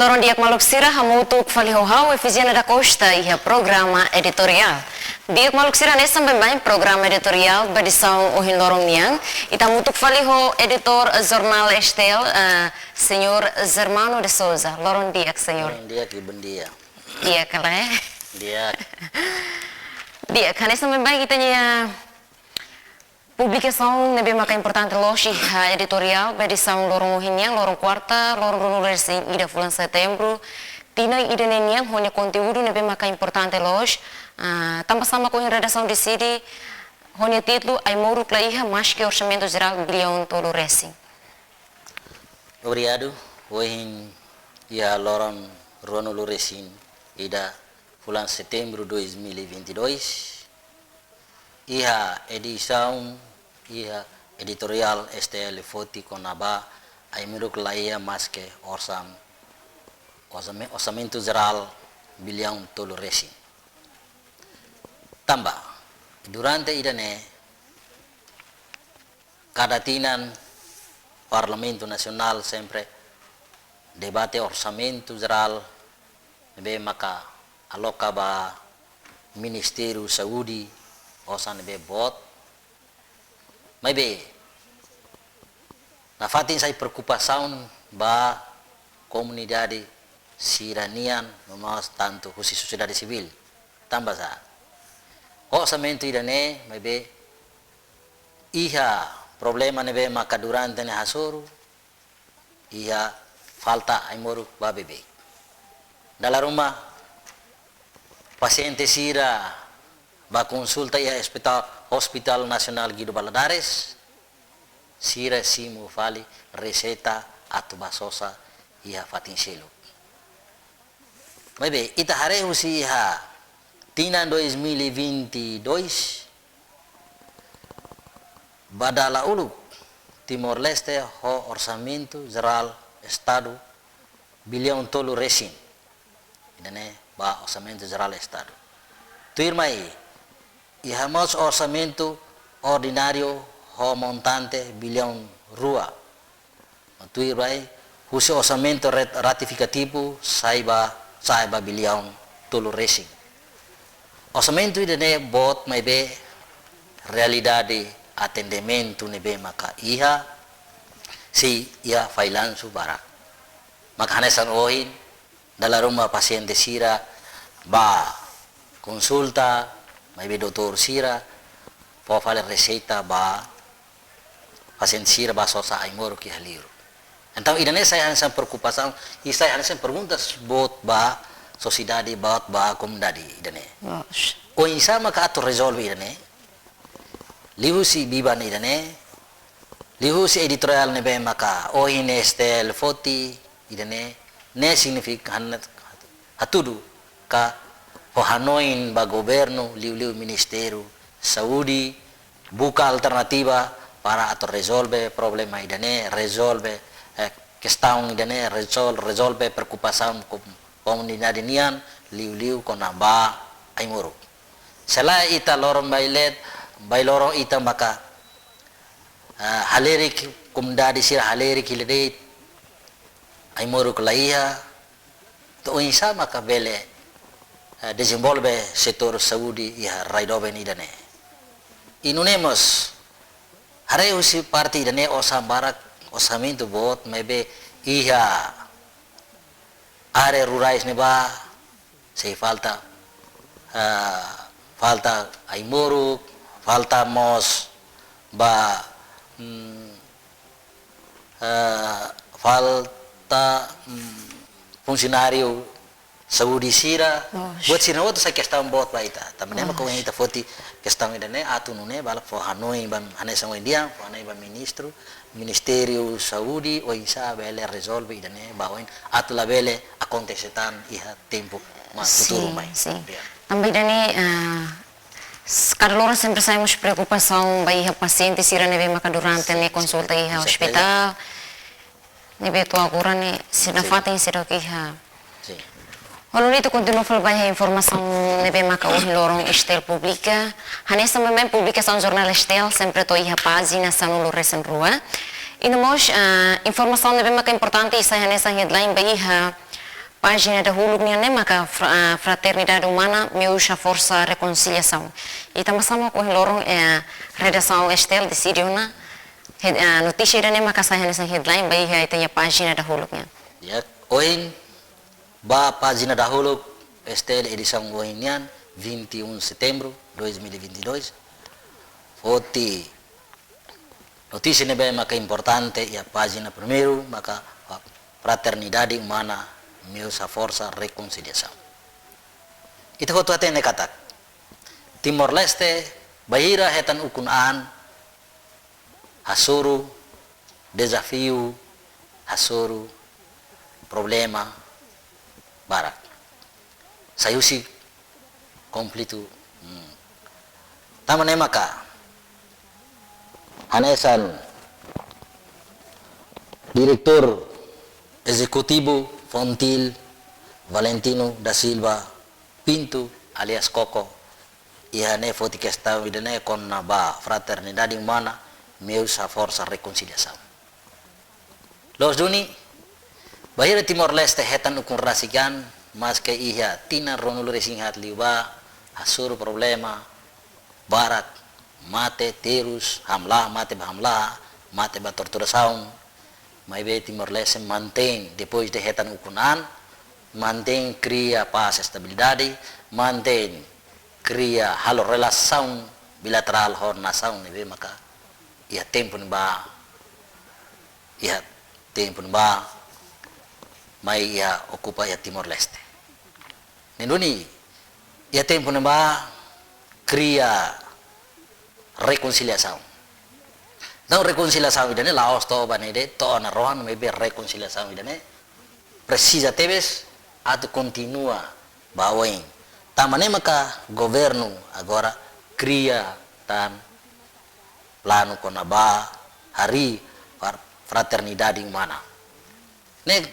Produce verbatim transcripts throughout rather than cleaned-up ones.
Loron di'ak maluk sira, hamutuk fali ho ha'u Efisiana da Costa iha programa editoriál. Di'ak maluk sira, hanesan baibain programa editoriál ba edisaun ohin loron nian, ita hamutuk fali ho editór jornál STL, eh, señór Germano de Souza. Loron di'ak, señór. Loron di'ak, bom dia. Di'ak ka lae? Di'ak. Di'ak, hanesan baibain ita-nia publikasaun ne'ebé maka importante loos iha editoriál ba edisaun loron ohin nian, loron kuarta, loron ruanulu-resin-ida fulan Setembru, tinan ida-ne'e nian, ho nia konteúdu ne'ebé maka importante loos, ah, tanba sá mak ohin redasaun deside ho nia títulu Aimoruk la iha maske orsamentu jerál biliaun tolu resin. Obrigadu. Ohin iha loron ruanulu-resin-ida fulan Setembru dois mil e vinte e dois, iha edisaun, iha editoriál STL foti kona-ba Aimoruk la iha maske orsam-, orsame-, orsamentu jerál biliaun tolu resin. Tanba, durante ida-ne'e, kada tinan Parlamentu Nasionál sempre debate orsamentu jerál ne'ebé maka aloka ba Ministériu Saúde, osan ne'ebé boot. Maibé, nafatin sai preokupasaun ba komunidade sira-nian, no mós tantu husi sosiedade sivíl. Tanba sá, orsamentu ida-ne'e, maibé, iha problema ne'ebé maka durante ne'e hasoru, iha falta aimoruk ba beibeik. Dala ruma pasiente sira ba konsulta iha Hospital, Hospital Nasionál Guido Valadares, sira simu fali reseita atu ba sosa iha fatin seluk. Maibé, ita haree husi iha tinan dois mil e vinte e dois, ba dala uluk, Timor-Leste ho orsamentu jerál Estadu biliaun tolu resin. Ida-ne'e ba orsamentu jerál Estadu. Tuirmai, iha mós orsamentu ordináriu ho montante biliaun rua. Tuirmai, husi orsamentu ret-, ratifikativu sa'e ba, sa'e ba biliaun tolu resin. Orsamentu ida-ne'e boot, maibé realidade atendimentu ne'ebé maka iha, sei iha fallansu barak. Maka hanesan ohin, dala ruma pasiente sira ba konsulta, maibé doutór sira fó fali reseita ba pasiente sira ba sosa aimoruk iha liur. Entaun, ida-ne'e sai hanesan preokupasaun, i sai hanesan perguntas boot ba sosiedade, boot ba komunidade ida-ne'e. Loos. Oinsá maka atu rezolve ida-ne'e? Liuhusi biban ida-ne'e, liuhusi editoriál ne'ebé maka ohin STL foti ida-ne'e, ne'e signifika han-, hatudu ka fó hanoin ba governu, liuliu Ministériu Saúde, buka alternativa para atu rezolve problema ida-ne'e, rezolve, eh, kestaun ida-ne'e, rezol-, rezolve preokupasaun ko-, komunidade nian, liuliu kona-ba aimoruk. Se lae ita loron bailet, bailoron ita maka, eh, halerik, komunidade sira halerik hili de'it, aimoruk la iha, entaun oinsá maka bele, eh, dezenvolve setór saúde iha rai doben ida-ne'e. I nune'e mós, haree husi parte ida-ne'e osan barak, orsamentu boot, maibé iha área rurais ne'ebá, sei falta, eh, falta aimoruk, falta mós ba, mm, eh, falta, mm, funsionáriu saúde sira, Loos. buat sira-ne'e hotu sai kestaun boot ba ita. Tanba ne'e maka Loos. ohin ita foti kestaun ida-ne'e atu nune'e bala fó hanoin ba hanesan ohin dehan, fó hanoin ba ministru, Ministériu Saúde, oinsá bele rezolve ida-ne'e ba oin, atu labele akontese tan iha tempu mai, Sin, futuru mai. sin. Ya. Tanba ida-ne'e, ah, s-, kada loron sempre sai mós preokupasaun ba iha pasiente sira ne'ebé maka durante Sin, ne'e sin. konsulta iha Sin, ospitál. Ne'ebé to'o agora ne'e sira Sin. fatin sira ke iha. Sin. Ho nune'e ita kontinua fali ba iha informasaun ne'ebé maka ohin loron STL publika. Hanesan baibain publikasaun jornál STL sempre to'o iha pájina sanulu-resin-rua. I no mós, ah, informasaun ne'ebé maka importante i sai hanesan headline ba iha pájina dahuluk nian ne'e maka fra-, ah, Fraternidade Umana Meus Haforsa Rekonsiliasaun. Ita mós sama ko loron, eh, redasaun STL deside ona, head-, ah, notísia ida-ne'e maka sai hanesan headline ba iha ita-nia pájina dahuluk nian. Ya, ohin ba pájina dahuluk STL edisaun ohin nian, vinte e um de setembro de dois mil e vinte e dois. Foti notísia ne'ebé maka importante iha pájina primeiru, maka Fraternidade Umana Meus Haforsa Rekonsiliasaun. Ita hotu hatene katak Timor-Leste bainhira hetan ukun-an, hasoru dezafiu, hasoru problema barak. Sai husi konflitu. Hmm. Tanba ne'e maka hanesan Diretór Ezekutivu FONGIL, Valentino da Silva Pinto, alias Koko, iha ne'e foti kestaun ida-ne'e kona-ba Fraternidade Umana Meus Haforsa Rekonsiliasaun. Loos duni, bainhira Timor-Leste hetan ukun rasik an, maske iha tinan ruanulu-resin-haat liubá, hasoru problema barak, mate, terus, hamlaha, mate ba hamlaha, mate ba torturasaun, maibé Timor-Leste mantein, depois de hetan ukun-an, mantein kria pás, estabilidade, mantein kria halo relasaun bilaterál ho nasaun ne'ebé maka iha tempu ne'ebá, iha tempu ne'ebá mai iha okupa iha Timor-Leste. Ne'e duni, iha tempu ne'ebá kria rekonsiliasaun. Entaun rekonsiliasaun ida-ne'e la'ós to'o ba ne'e de'it, to'o ona rohan, maibé rekonsiliasaun ida-ne'e presiza tebes atu kontinua ba oin. Tanba ne'e maka governu agora kria tan planu kona-ba harii par-, fraternidade umana. Ne'e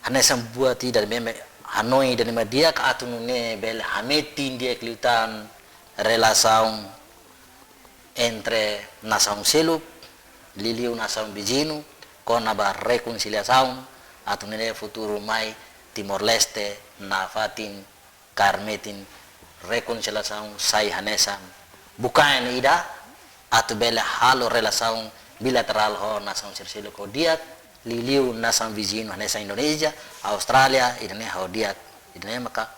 hanesan buat ida ne'ebé, hanoin ida ne'ebé di'ak atu nune'e bele hametin di'ak liután relasaun entre nasaun seluk, liuliu nasaun viziñu, kona-ba rekonsiliasaun, atu nune'e futuru mai Timor-Leste nafatin kaer metin rekonsiliasaun sai hanesan bukaen ida atu bele halo relasaun bilaterál ho nasaun sira seluk ho di'ak, liuliu nasaun viziñu hanesan Indonézia, Austrália, ida-ne'e ho di'ak, ida-ne'e maka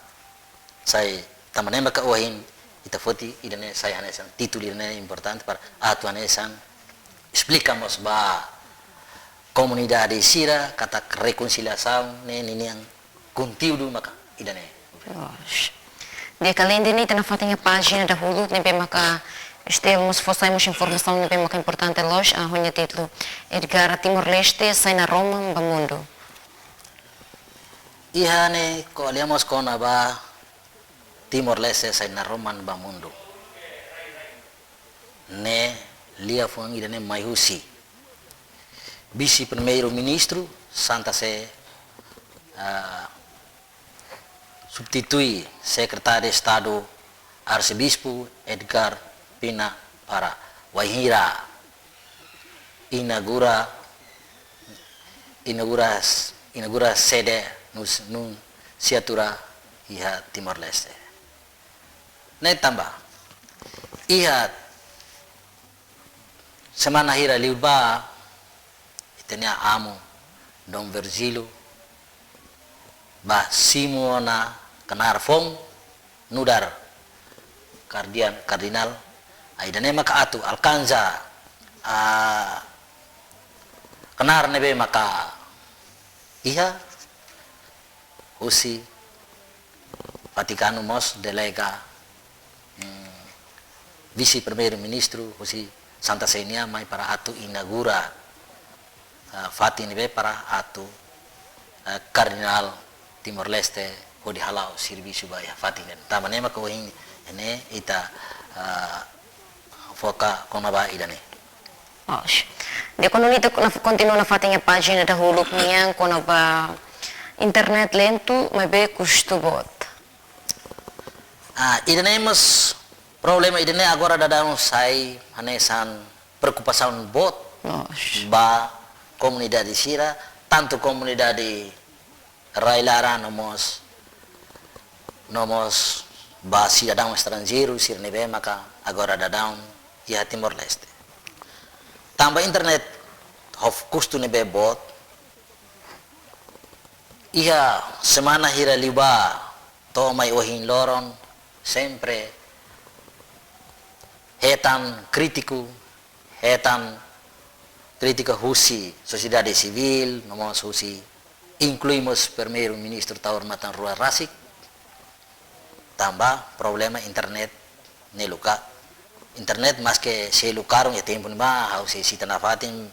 sai tanba ne'e maka ohin ita foti ida-ne'e sai hanesan títulu ida-ne'e importante para atu hanesan esplika mós ba komunidade sira katak rekonsiliasaun ne'e ninian konteúdu maka ida-ne'e. Loos. Di'ak, alende ne'e ita nafatin iha pájina dahuluk ne'ebé maka STL mós fó sai mós informasaun ne'ebé maka importante loos, ah, ho nia títulu Edgar, Timor-Leste sai naroman ba mundu. Iha ne'e ko'alia mós kona-ba Timor-Leste sai naroman ba mundu. Ne'e liafuan ida-ne'e mai husi Vise-Primeiru-Ministru Santa Sé, ah, substitui Sekretáriu Estadu Arsebispu Edgar Pina para wainhira inaugura, inaugura, inaugura sede nus-, nunsiatura iha Timor-Leste. Ne'e tanba iha semana hira liubá, ita-nia amu Dom Virgílio bá simu ona knaar foun nu'udar kardian-, kardinál, ah, ida-ne'e maka atu alkansa, ah, knaar ne'ebé maka iha husi Vatikanu mós delega, hmm, Vise-Primeiru-Ministru husi Santa Sé nian mai para atu inaugura, eh, fatin ne'ebé para atu, eh, Kardinál Timor-Leste hodi hala'o servisu ba iha fatin ne'e. Tanba ne'e maka ohin ne'e ita, eh, foka kona-ba ida-ne'e. Loos. Di'ak, kuandu ita na, kontinua nafatin iha pájina dahuluk nian kona-ba internet lentu maibé kustu boot. Ah, ida-ne'e mós problema ida-ne'e agora daudaun sai hanesan preokupasaun boot, loos, ba komunidade sira, tantu komunidade rai-laran no mós, no mós ba sidadaun estranjeiru sira ne'ebé maka agora daudaun iha Timor-Leste. Tanba internet ho kustu ne'ebé boot, iha semana hira liubá to'o mai ohin loron sempre hetan krítiku, hetan krítika husi sosiedade sivíl, no mós husi, inklui mós Primeiru-Ministru Taur Matan Ruak rasik, tanba problema internet ne'e luka. Internet maske selu karun iha tempu ne'ebá, ha'u sei sita nafatin,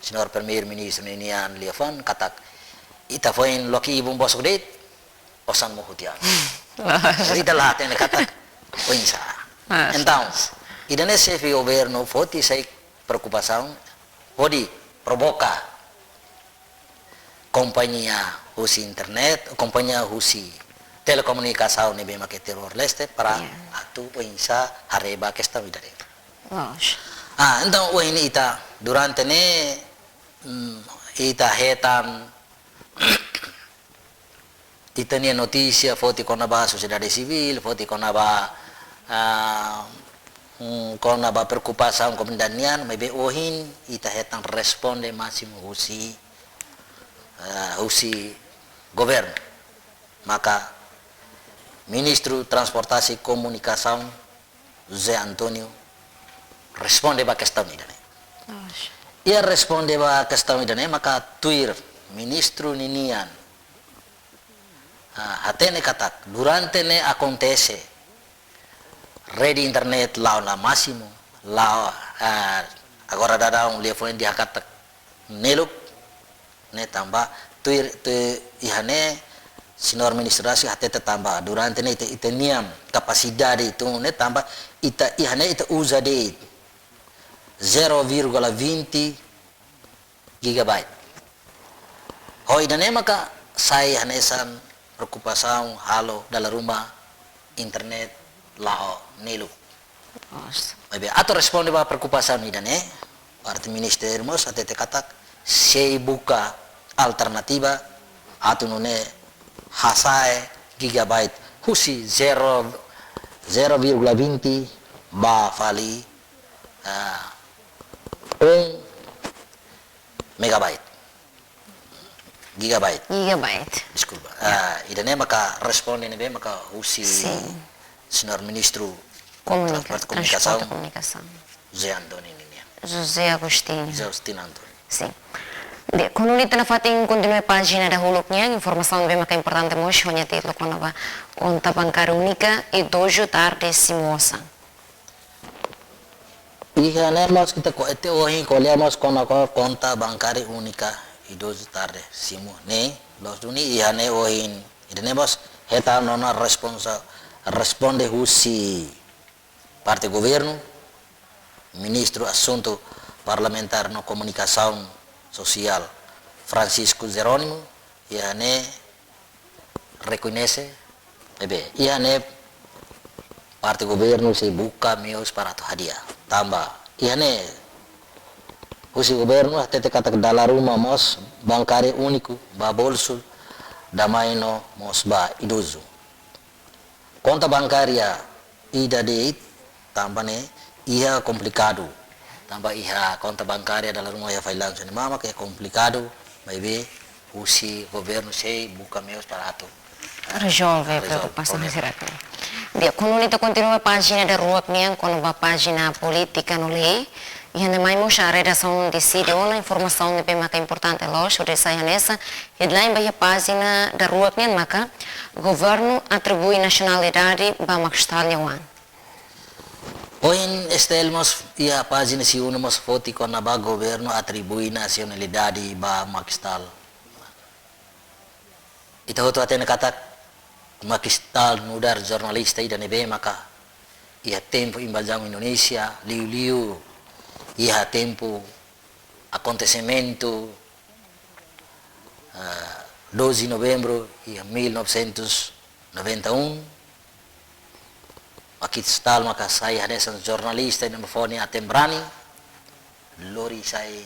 Señór Primeiru-Ministru ninian liafuan katak, ita foin loke ibun bosok de'it, osan mohu tiha. Jadi ita la hatene katak oinsá. Ah, entaun, ida-ne'e xefe governu foti sai preokupasaun, hodi provoka kompañia husi internet, kompañia husi telekomunikasaun ne'ebé maka iha Timor-Leste para, ya, atu oinsá haree ba kestaun ida-ne'e. Loos. Ah, entaun, ohin ita, durante ne'e, mm, ita hetan, ita-nia notísia foti kona-ba sosiedade sivíl, foti kona-ba, ah, mm, kona-ba preokupasaun komunidade nian, maibé ohin ita hetan responde másimu husi, ah, husi governu. Maka Ministru Transportasi Komunikasaun José António responde ba kestaun ida-ne'e. Loos. Iha responde ba kestaun ida-ne'e maka tuir ministru ninian, ah, hatene katak durante ne'e akontese rede internet la'o la másimu, la'o, ah, agora daudaun liafuan dehan katak neluk, ne'e tanba, tuir, tuir iha ne'e, Señór Ministru rasik hatete tanba, durante ne'e ita, ita-nia kapasidade itu ne'e tanba, ita iha ne'e ita uza de'it zero vírgula vinte gigabyte. Ho ida-ne'e maka sai hanesan preokupasaun halo dala ruma internet la'o neluk. Loos. Maibé atu responde ba preokupasaun ida-ne'e, parte ministériu mós hatete katak sei buka alternativa atu nune'e hasa'e gigabyte husi zero, zero vírgula vinte ba fali, ah, um megabyte. Gigabyte. Gigabyte. Deskulpa. Ya. Ah, ida-ne'e maka responde ne'ebé maka husi, sin, Señór Ministru Komunika-, Transporte, Komunikasaun, Transporte, Komunikasaun, José António ninian. José Agostinho. José Agostinho António. Sin. Di'ak, kono ita nafatin kontinua pájina dahuluk nian, informasaun ne'ebé maka importante mós ho nia títulu kona-ba konta bankária únika idozu tarde simu osan. Iha ne'e mós ita ko-, ita ohin ko'alia mós kona-ba konta bankária únika idozu tarde simu ne'e, loos duni iha ne'e ohin, ida-ne'e mós hetan ona responsa, responde husi parte governu, Ministru Asuntu Parlamentár no Komunikasaun Sosiál, Francisco Jerónimo, iha ne'e rekoñese, maibé, iha ne'e parte governu sei buka meius para atu hadi'a. Tanba, iha ne'e husi governu hatete katak dala ruma mós bankária úniku ba bolsu, dala ruma mós ba idozu. Konta bankária ida de'it, tanba ne'e iha komplikadu. Tanba iha konta bankária dala ruma iha failansu ne'e maka iha komplikadu, maibé husi governu sei buka meius para atu rezolve, rezolve preokupasaun problema sira-ne'e. Di'ak, kono ita kontinua pájina daruak nian kona-ba pájina polítika no lei. Iha ne'e mai mós redasaun deside ona informasaun ne'ebé maka importante loos, hodi sai hanesan headline ba iha pájina daruak nian maka governu atribui nasionalidade ba Max Stahl nia oan. Ohin S T L mós iha pájina si'unu mós foti kona-ba governu atribui nasionalidade ba Max Stahl. Ita hotu hatene katak Max Stahl nu'udar jornalista ida ne'ebé maka iha tempu invazaun Indonézia, liuliu iha tempu akontesimentu, ah, doze Novembru iha mil novecentos noventa e um, Max Stahl maka sai hanesan jornalista ida ne'ebé fó nia aten-brani, lori sai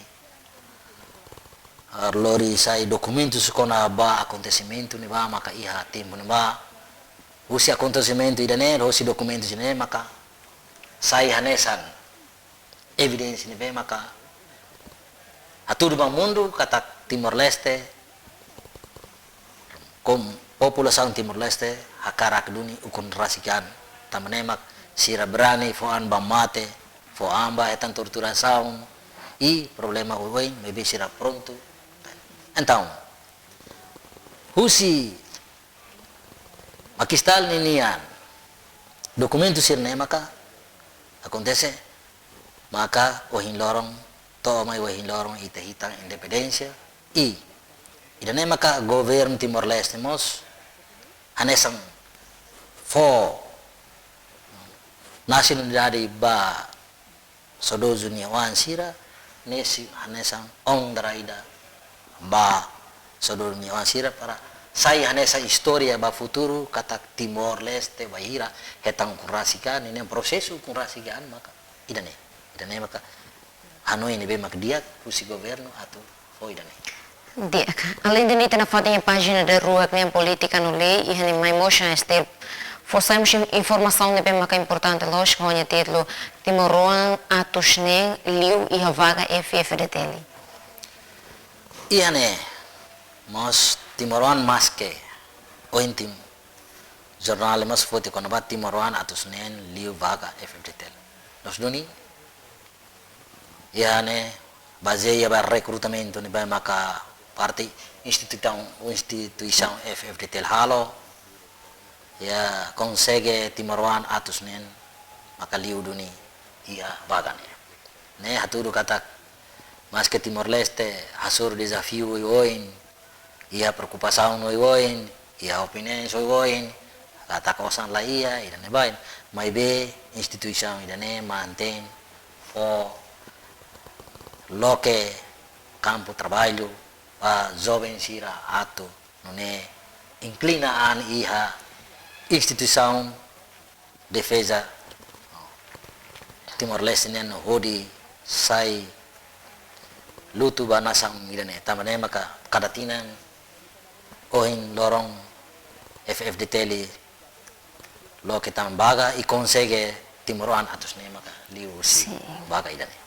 Lori sai dokumentus kona-ba akontesimentu ne'ebá maka iha tempu ne'ebá. Husi akontesimentu ida-ne'e, husi dokumentus ida-ne'e maka sai hanesan evidénsia ne'ebé maka hatudu ba mundu katak Timor-Leste, ho populasaun Timor-Leste hakarak duni ukun rasik an. Tanba ne'e mak sira berani fó an ba mate, fó an ba hetan torturasaun, i problema oioin, maibé sira prontu. Entaun, husi Makistal ninian dokumentu sira-ne'e maka akontese, maka ohin loron, to'o mai ohin loron ita hetan independénsia, i ida-ne'e maka governu Timor-Leste mós hanesan fó nasionalidade ba saudozu nia oan sira, ne'e sei hanesan onra ida ba saudozu nia oan sira para sai hanesan istória ba futuru katak Timor-Leste bainhira hetan ukun rasik an, ne'e prosesu ukun rasik an maka ida-ne'e. Ida-ne'e maka hanoin ne'ebé mak di'ak husi governu atu fó ida-ne'e. Di'ak. Aleinde ne'e, iha nafatin pájina daruak nian, polítika no lei, iha ne'e mai mós S T L fó sai mós informasaun ne'ebé maka importante loos, ho nia títulu Timoroan atus neen liu iha vaga F-FDTL. Iha ne'e mós Timoroan maske, ohin Tim, jornál mós foti kona-ba Timoroan atus neen liu vaga F-FDTL. Loos duni, iha ne'e bazeia ba rekrutamentu ne'ebé maka parte instituisaun, instituisaun F-FDTL halo, iha konsege Timoroan atus neen maka liu duni iha vaga ne'e. Ne'e hatudu katak maske Timor-Leste hasoru dezafiu oioin, iha preokupasaun oioin, iha opiniaun oioin, katak osan la iha, ida-ne'e bain, maibé instituisaun ida-ne'e mantein fó loke kampu traballu ba joven sira atu nune'e inklina an iha instituisaun defeza Timor-Leste nian hodi sai lutu ba nasaun ida-ne'e. Tanba ne'e maka kada tinan ohin loron F-FDTL loke tan vaga i konsege Timoroan atus neen maka liu husi Sin. vaga ida-ne'e.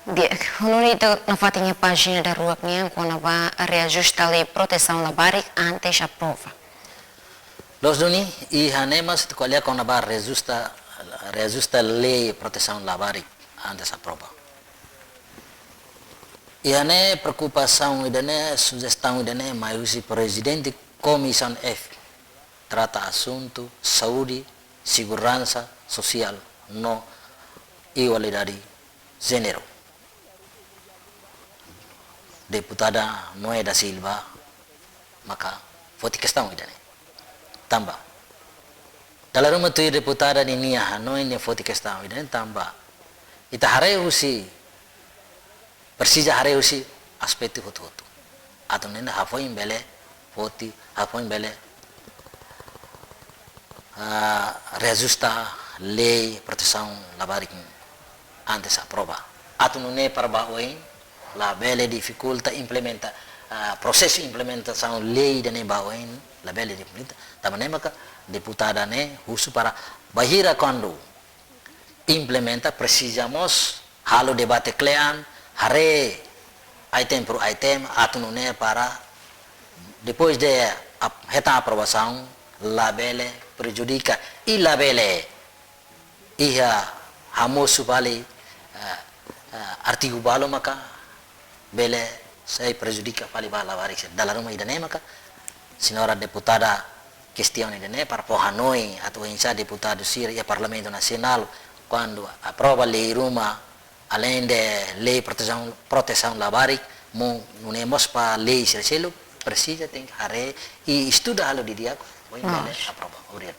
Di'ak, ho nune'e ita nafatin iha pájina daruak nian kona-ba reajusta lei protesaun labarik antes aprova. Loos duni, iha ne'e mós ita ko'alia kona-ba reajusta, reajusta lei protesaun labarik antes aprova. Iha ne'e preokupasaun ida-ne'e, sujestaun ida-ne'e mai husi Prezidente Komisaun F, trata asuntu saúde, seguransa sosiál no igualdade jéneru, Deputada Noé da Silva maka foti kestaun ida-ne'e. Tanba dala ruma tuir deputada ninia hanoin nia foti kestaun ida-ne'e tanba ita haree husi, presiza haree husi aspetu hotu-hotu. Atu nune'e hafoin bele foti, hafoin bele, ah, reajusta lei protesaun labarik antes aprova. Atu nune'e para ba oin labele difikulta implementa, ah, prosesu implementasaun lei ida-ne'e ba oin labele difikulta. Tanba ne'e maka deputada ne'e husu para bainhira kuandu implementa presiza mós halo debate kle'an, haree item por item, atu nune'e para depois de ap-, hetan aprovasaun labele prejudika i labele iha hamosu fali, eh, eh, artigu balu maka bele sai prejudika fali ba labarik sira. Dala ruma ida-ne'e maka señora deputada kestiona ida-ne'e para fó hanoin atu oinsá deputadu sira iha Parlamentu Nasionál kuandu aprova lei ruma, aleinde lei protesaun, protesaun labarik, mós nune'e mós ba lei sira seluk, presiza tenke haree i estuda halo didi'ak, oinsá bele Nos. aprova. Obrigadu.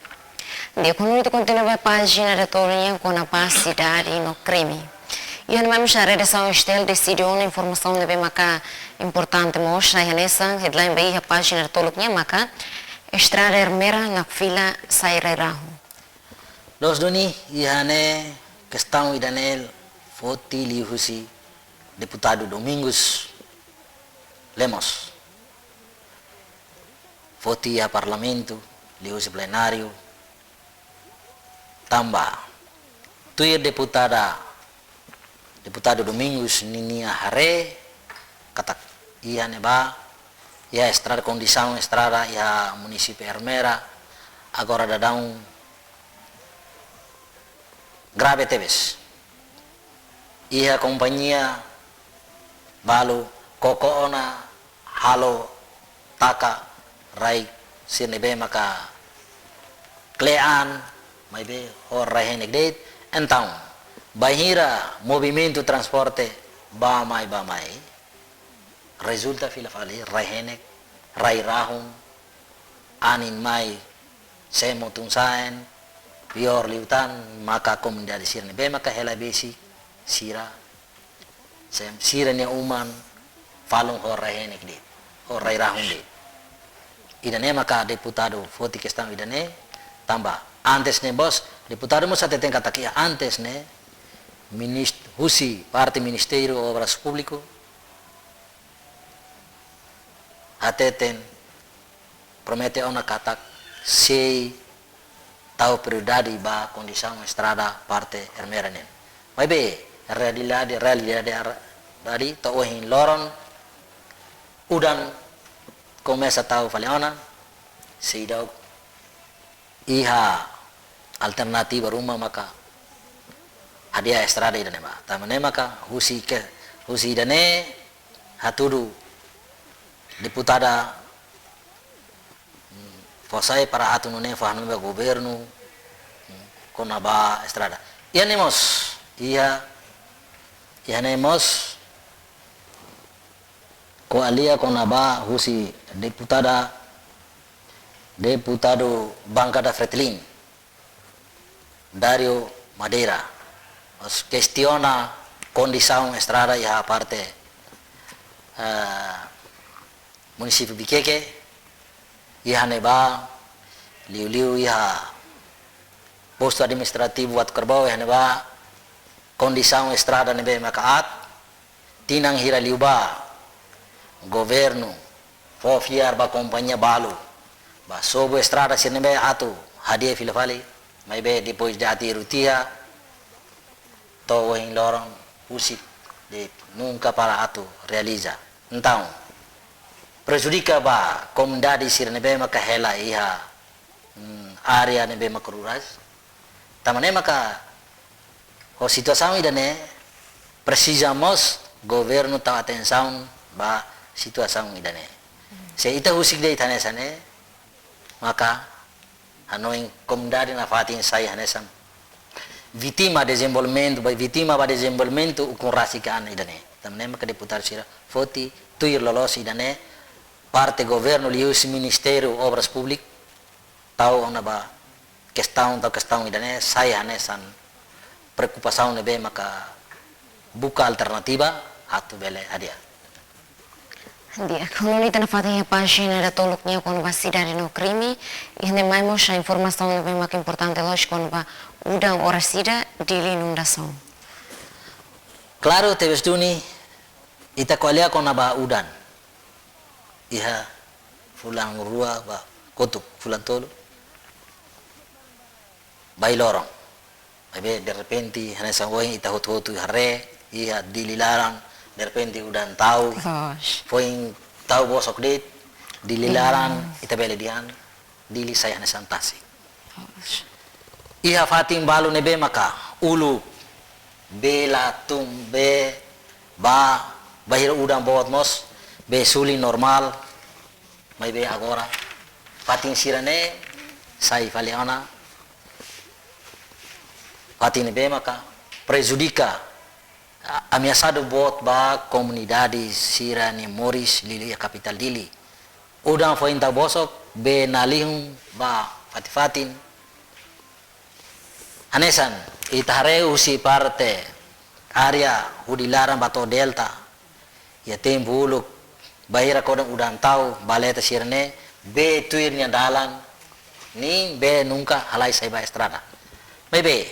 Di'ak, ho nune'e ita kontinua ba pájina datolu nian kona-ba sidade no krime. Iha ne'e mai mós redasaun S T L deside ona informasaun ne'ebé maka importante mós, sai hanesan headline ba iha pájina datoluk nian maka Estrada Ermera nakfila sai rai-rahun. Loos duni, iha ne'e kestaun ida-ne'e foti liuhusi deputadu Domingos Lemos. Foti iha Parlamentu, liuhusi plenáriu, tanba tuir deputada, deputadu Domingos ninia haree katak iha ne'ebá, iha estrada, kondisaun estrada iha munisípiu Ermera agora daudaun grave tebes. Iha kompañia balu koko ona, halo taka rai sira ne'ebé maka kle'an, maibé ho rai-henek de'it. Entaun, bainhira movimentu transporte bá-mai, bá-mai, rezulta fila fali rai-henek, rai-rahun, anin mai semo tun-sa'e, piór liután maka komunidade sira ne'ebé maka hela besik sira, sem-, sira-nia uma falun ho rai-henek de'it, ho rai-rahun de'it. Ida-ne'e maka deputadu foti kestaun ida-ne'e, tanba antes ne'e mós, deputadu mós hateten katak iha antes ne'e, minist-, husi parte Ministériu Obras Públiku, hateten, promete ona katak sei tau prioridade ba kondisaun estrada parte Ermera nian. Maibé, realidade, realidade ar-, dari to'o ohin loron, udan komesa tau fali ona, seidauk iha alternativa ruma maka hadi'a estrada ida-ne'e bá. Tanba ne'e maka husi ke, husi ida-ne'e hatudu deputada, mm, fó sai para atu nune'e fó hanoin ba governu, mm, kona-ba estrada. Iha ne'e mós, iha, iha ne'e mós ko'alia kona-ba husi deputada, deputadu bankada Fretilin, Dario Madeira, mós kestiona kondisaun estrada iha parte, eh, munisípiu Viqueque, iha ne'ebá, liuliu iha postu administrativu Atu Karabau, iha ne'ebá, kondisaun estrada ne'ebé maka aat, tinan hira liubá, governu fó fiar ba kompañia balu bá sobu estrada sira ne'ebé atu hadi'a fila fali, maibé depois de aterru tiha, to'o ohin loron husik de'it, nunka para atu realiza. Entaun, prejudika ba komunidade sira ne'ebé maka hela iha, mm, área ne'ebé maka rurais. Tanba ne'e maka ho situasaun ida-ne'e presiza mós governu tau atensaun ba situasaun ida-ne'e. Se ita husik de'it hanesan ne'e, maka hanoin komunidade nafatin sai hanesan vítima dezenvolvimentu, ba vítima ba dezenvolvimentu ukun rasik an ida-ne'e. Tanba ne'e maka deputadu sira foti tuir loloos ida-ne'e, parte governu liuhusi Ministériu Obras Públikas tau ona ba kestaun, tau kestaun ida-ne'e sai hanesan preokupasaun ne'ebé maka buka alternativa atu bele hadi'a. Di'ak, hanoin ita nafatin iha pájina datoluk nian kona-ba sidade no krime, iha ne'e mai mós informasaun ne'ebé maka importante loos kona-ba udan oras ida, Dili inundasaun. Klaru tebes duni, ita ko'alia kona-ba udan. Iha fulan rua ba kotuk fulan tolu. Bai loron. Maibé derrepente, hanesan ohin ita hotu-hotu haree, iha Dili laran, derrepente udan tau. Loos. Foin tau bosok de'it, Dili, hmm, laran, ita bele dehan, Dili sai hanesan tasi. Loos. Iha fatin balu ne'ebé maka uluk, bee la tun, bee bá, bainhira udan boot mós, bee suli normál, maibé agora fatin sira-ne'e sai fali ona, fatin ne'ebé maka prejudika, a-, ameasadu boot ba komunidade sira-nia moris liuliu iha kapitál Dili. Udan foin tau bosok, bee nalihun ba fatin-fatin. Hanesan ita haree husi parte área hudi laran ba to'o delta. Iha tempu uluk, bainhira kodan udan tau, valeta sira-ne'e, bee tuir nia dalan, nia bee nunka halai sai ba estrada. Maibé,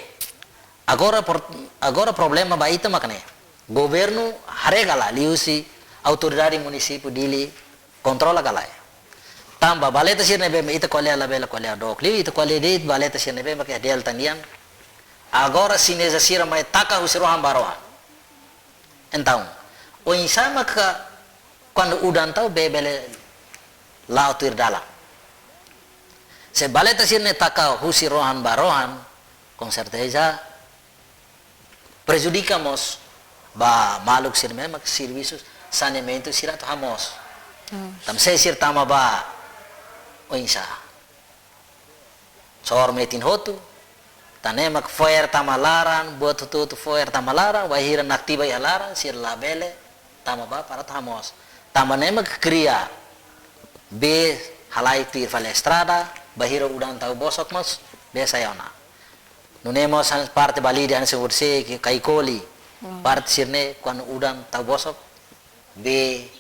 agora por-, agora problema ba ita maka ne'e. Governu haree ka lae liuhusi Autoridade Munisípiu Dili kontrola ka lae. Tanba valeta sira ne'ebé ita ko'alia labele ko'alia dook liu, ita ko'alia de'it valeta sira ne'ebé mak iha Delta nian. Agora xineza sira mai taka husi rohan ba rohan. Entaun, oinsá maka kuandu udan tau bee bele la'o tuir dalan? Se valeta sira ne'e taka husi rohan ba rohan, com certeza prejudika mós ba maluk sira ne'ebé mak servisu saneamentu sira atu hamoos. Hmm. Tanba se sira tama ba oinsá? Sór metin hotu, tan ne'e mak fo'er tama laran, buat hotu-hotu fo'er tama laran, bainhira nakti ba iha laran, sira labele tama ba para atu hamoos. Tanba ne'e mak kria bee halai tuir fali estrada, bainhira udan tau bosok mós, bee sai ona. Nune'e mós hanesan parte Balide hanesan horiseik, Kaikoli, hmm, parte sira-ne'e kuandu udan tau bosok, bee,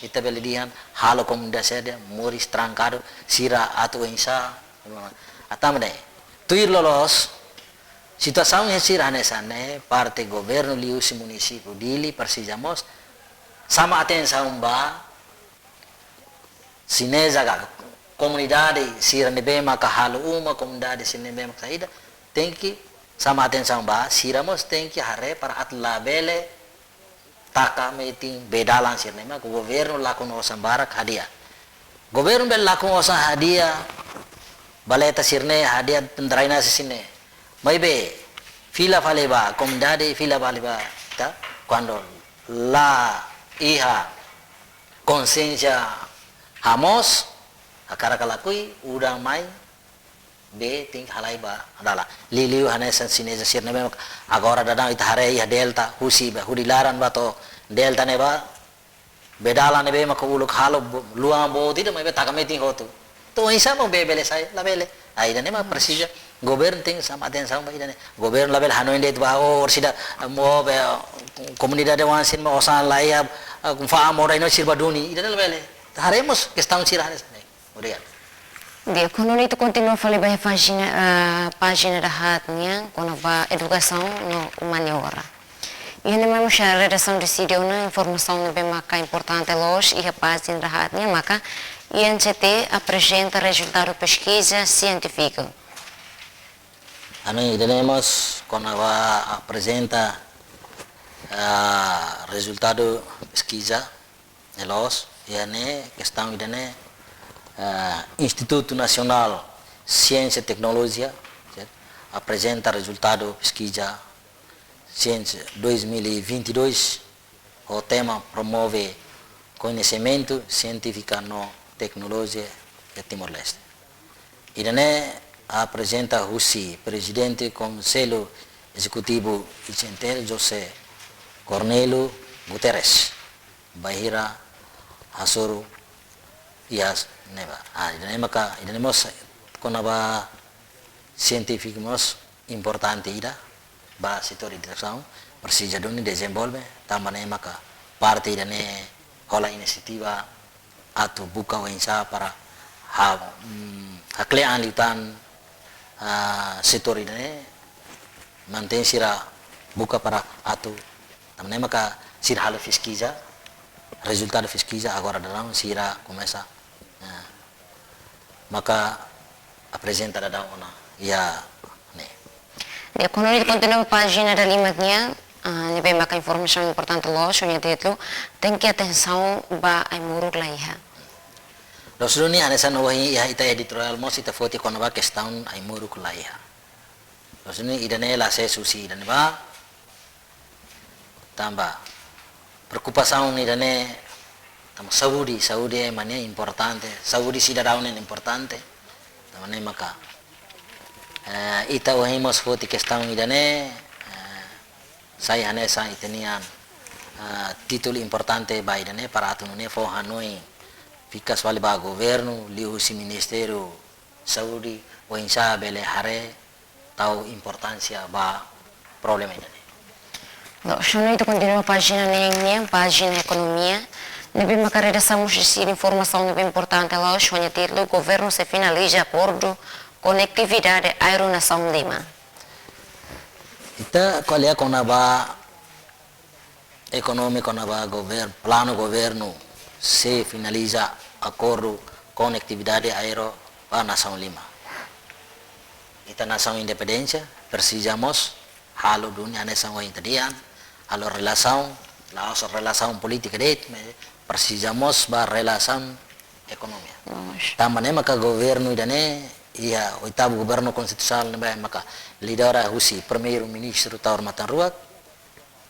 ita bele dehan halo komunidade sira moris trankadu, sira atu oinsá. Entaun ne'e, tuir loloos, situasaun sira hanesan ne'e, parte governu liuhusi Munisípiu Dili presiza mós xama atensaun ba xineza ka komunidade sira ne'ebé maka halo uma, komunidade sira ne'ebé maka saida, tenke xama atensaun ba, sira mós tenke haree para atu labele taka metin bee dalan sira-ne'e mak governu lakon osan barak hadi'a. Governu bele lakon osan hadi'a valeta sira-ne'e, hadi'a drainase sira-ne'e. Maibé fila fali ba komunidade, fila fali ba ita, kuandu la iha konsiénsia hamoos, hakarak ka lakohi, udan mai, bee tenke halai ba dalan. Liuliu hanesan xineza sira ne'ebé mak agora daudaun ita haree iha Delta, husi ba, hudi laran ba to'o Delta ne'ebá, bee dalan ne'ebé mak uluk halo bo-, luan boot ida maibé taka metin hotu. Entaun oinsá mak bee bele sai? Labele. Ah, ida-ne'e mak presiza governu tenke xama atensaun ba ida-ne'e. Governu labele hanoin de'it ba, oh, sira, mo be, komunidade oan sira mak osan la iha, ah, fa'an modo iha ne'e sira bá duni. Ida-ne'e labele. Haree mós kestaun sira hanesan ne'e. Obrigadu. Di'ak, agora ita kontinua fali ba iha pájina, ah, pájina dahaat nian, kona-ba edukasaun no umaniora. Iha ne'e mós redasaun deside ona informasaun ne'ebé maka importante loos iha pájina dahaat nian maka I N C T aprezenta rezultadu peskiza sientífiku. Ami ida-ne'e mós kona-ba aprezenta, ah, rezultadu peskiza ne'e loos, iha ne'e kestaun ida-ne'e, ah, Institutu Nasionál Siénsia Teknolojia, certo? Aprezenta rezultadu peskiza Siénsia dois mil e vinte e dois, ho tema Promove Koñesimentu Sientífiku no Teknolojia iha Timor-Leste. Ida-ne'e aprezenta husi Prezidente Konsellu Ezekutivu I C N T L, José Cornélio Guterres, bainhira hasoru iha ne'ebá. Ah, ida-ne'e maka, ida-ne'e mós kona-ba sientífiku mós importante ida ba setór edukasaun, presiza duni dezenvolve, tanba ne'e maka parte ida-ne'e hola inisiativa atu buka oinsá para ha, mm, hakle'an liután, ah, setór ida-ne'e, mantein sira buka para atu, tanba ne'e maka sira halo peskiza, rezultadu peskiza agora daudaun sira komesa, ah, maka aprezenta daudaun ona iha ne'e. Di'ak, agora ita kontinua pájina dalimak nian, ah, ne'ebé maka informasaun importante loos, ho nia títulu, Tenke Atensaun ba Ai-Moruk Laiha. Loos duni, hanesan ohin iha ita editoriál mós ita foti kona-ba kestaun ai-moruk laiha. Loos duni, ida-ne'e la ses husi ida-ne'ebá, tanba preokupasaun ida-ne'e, tanba saúde, saúde ema nian importante, saúde sidadaun nian importante, tanba ne'e maka, eh, ita ohin mós foti kestaun ida-ne'e, eh, sai hanesan ita-nian, eh, títulu importante ba ida-ne'e para atu nune'e fó hanoin, fikas fali ba governu, liuhusi Ministériu Saúde, oinsá bele haree, tau importánsia ba problema ida-ne'e. Loos, agora ita kontinua pájina neen nian, pájina ekonomia. Ne'ebé maka redasaun mós deside informasaun ne'ebé importante loos, ho nia títulu Governu sei finaliza akordu konetividade aéreu nasaun lima. Ita ko'alia kona-ba ekonomia kona-ba gover-, planu governu sei finaliza akordu konektividade aéreu ba nasaun lima. Ita nasaun independénsia, presiza mós halo duni hanesan ohin ita dehan, halo relasaun, la'ós relasaun polítika de'it, maibé presiza mós ba relasaun ekonomia. Loos. Tanba ne'e maka governu ida-ne'e, iha oitavu governu konstitusionál ne'ebé maka lidera husi Primeiru-Ministru Taur Matan Ruak,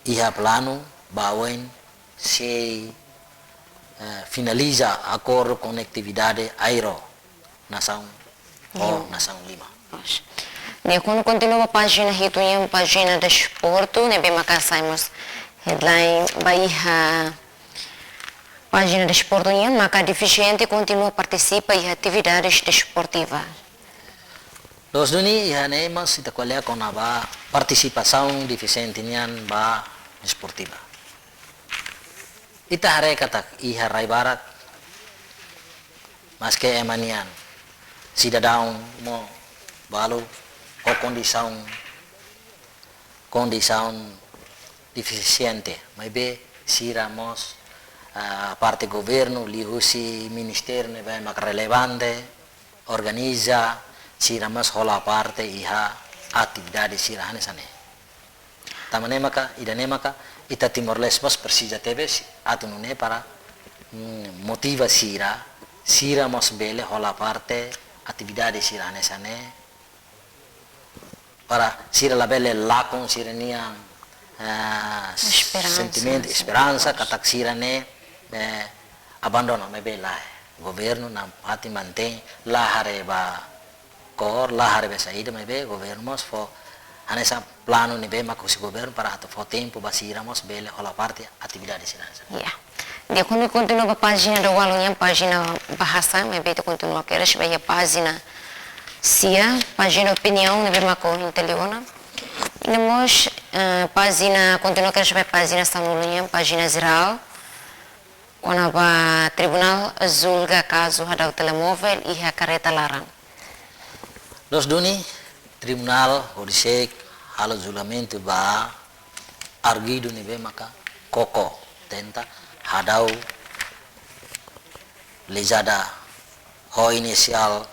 iha planu ba oin sei, eh, finaliza akordu konektividade aéreu nasaun, ho Lima. Nasaun lima. Loos. Di'ak, ha'u kontinua ba pájina hitu nian, pájina desportu, ne'ebé maka sai mós headline ba iha pájina desportu nian, maka defisiente kontinua partisipa iha atividades desportiva. Loos duni, iha ne'e mós ita ko'alia kona-ba partisipasaun defisiente nian ba desportiva. Ita haree katak iha rai barak, maske ema nian sidadaun mós balu ho kondisaun, kondisaun defisiente, maibé sira mós, ah, parte governu liuhusi ministériu ne'ebé maka relevante, organiza, sira mós hola parte iha atividade sira hanesan ne'e. Tanba ne'e maka, ida-ne'e maka, ita Timor-Leste mós presiza tebes atu nune'e para, mm, motiva sira, sira mós bele hola parte atividade sira hanesan ne'e, para sira labele lakon sira-nian, eh, Esperansa, sentimentu, sim. Esperansa, katak sira-ne'e, eh, abandona, maibé lae. Governu nampati mantein, la haree ba kór, la haree ba saida, maibé governu mós fó hanesan planu ne'ebé maka husi governu para atu fó tempu ba sira mós bele hola parte atividade sira hanesan. Ya. Di'ak, ha'u kontinua ba pájina dawalu nian, pájina bahasa, maibé ita kontinua kedas ba iha pájina sia, pájina opiniaun ne'ebé maka ohin ita lee ona. I mós, eh, pájina, kontinua kedas ba pájina sanulu nian, pájina jerál, kona-ba tribunál julga kazu hadau telemóvel iha karreta laran. Loos duni, tribunál horiseik halo julgamentu ba arguidu ne'ebé maka koko tenta hadau lezada ho inisiál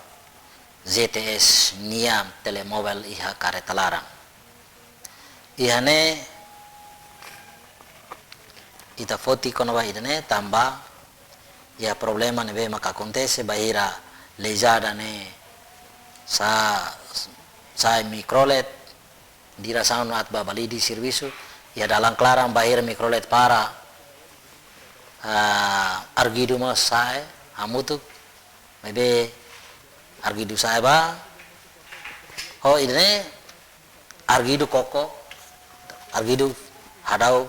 Z T S nian telemóvel iha karreta laran. Iha ne'e ita foti kona-ba ida-ne'e tanba iha problema ne'ebé maka akontese bainhira lezada ne'e sa-, sa'e Mikrolet, diresaun atu ba Balide servisu, iha dalan klaran bainhira Mikrolet para, ah, arguidu mós sa'e hamutuk, maibé arguidu sa'e ba, ho ida-ne'e arguidu koko, arguidu hadau,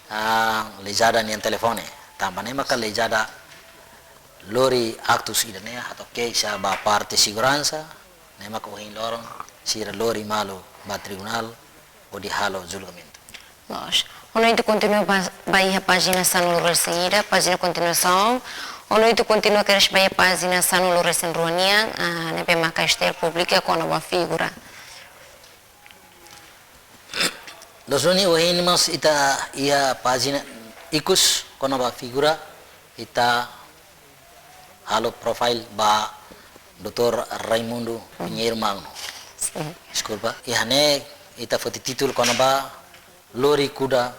ah, lezada nian telefone. Tanba ne'e maka lezada lori aktus ida-ne'e hato'o keixa ba parte seguransa, ne'e maka ohin loron sira lori malu ba tribunál hodi halo julgamentu. Loos. Ha'u ita kontinua ba, ba iha pájina sanulu-resin-ida, pájina kontinuasaun. Ha'u ita kontinua kedas ba iha pájina sanulu-resin-rua nian, ah, ne'ebé maka S T L publika kona-ba figura. Loos duni, ohin mós ita iha pájina ikus kona-ba figura, ita halo profile ba doutór Raimundo Pinheiro Magno. Sim. Deskulpa, iha ne'e ita foti títulu kona-ba lori kuda,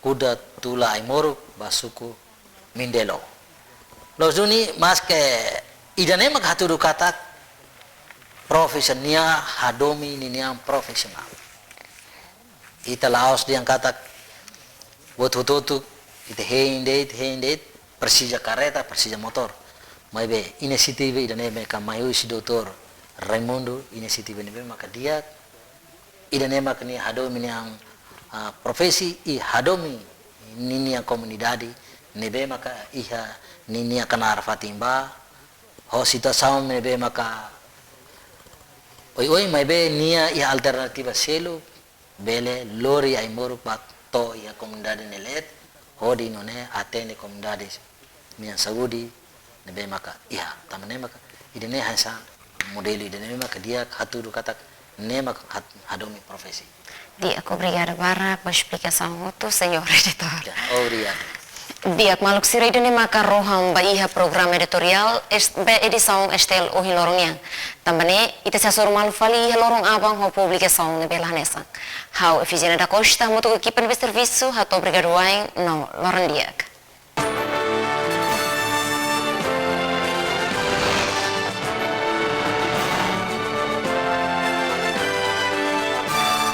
kuda tula ai-moruk ba suku Mindelo. Loos duni, maske ida-ne'e mak hatudu katak profesionál, hadomi ninian profesionál. Ita la'ós dehan katak buat hotu-hotu, ita hein de'it, hein de'it, presiza karreta, presiza motór. Maibé inisiativa ida-ne'e maka mai husi doutór Raimundo, inisiativa ne'ebé maka di'ak, ida-ne'e maka nia hadomi nian, ah, profesi i hadomi ninian komunidade ne'ebé maka iha ninia knaar fatin ba, ho situasaun ne'ebé maka oioin, maibé nia iha alternativa seluk, bele lori ai-moruk ba to'o iha komunidade ne'e leet, hodi nune'e atende komunidade nian saúde ne'ebé maka iha. Tanba ne'e maka ida-ne'e hanesan modelu ida-ne'e maka di'ak hatudu katak ne'e maka hat-, hadomi profesi. Di'ak, obrigada barak ba esplikasaun hotu, señór editór. Ya, obrigadu. Di'ak, maluk sira, ida-ne'e maka rohan ba iha programa editoriál es-, ba edisaun S T L ohin loron nian. Tanba ne'e, ita sei hasoru malu fali iha loron aban ho publikasaun ne'ebé la hanesan. Ha'u Efigénia da Costa, hamutuk ho ekipa ne'ebé servisu, hato'o obrigadu wa'in no loron di'ak.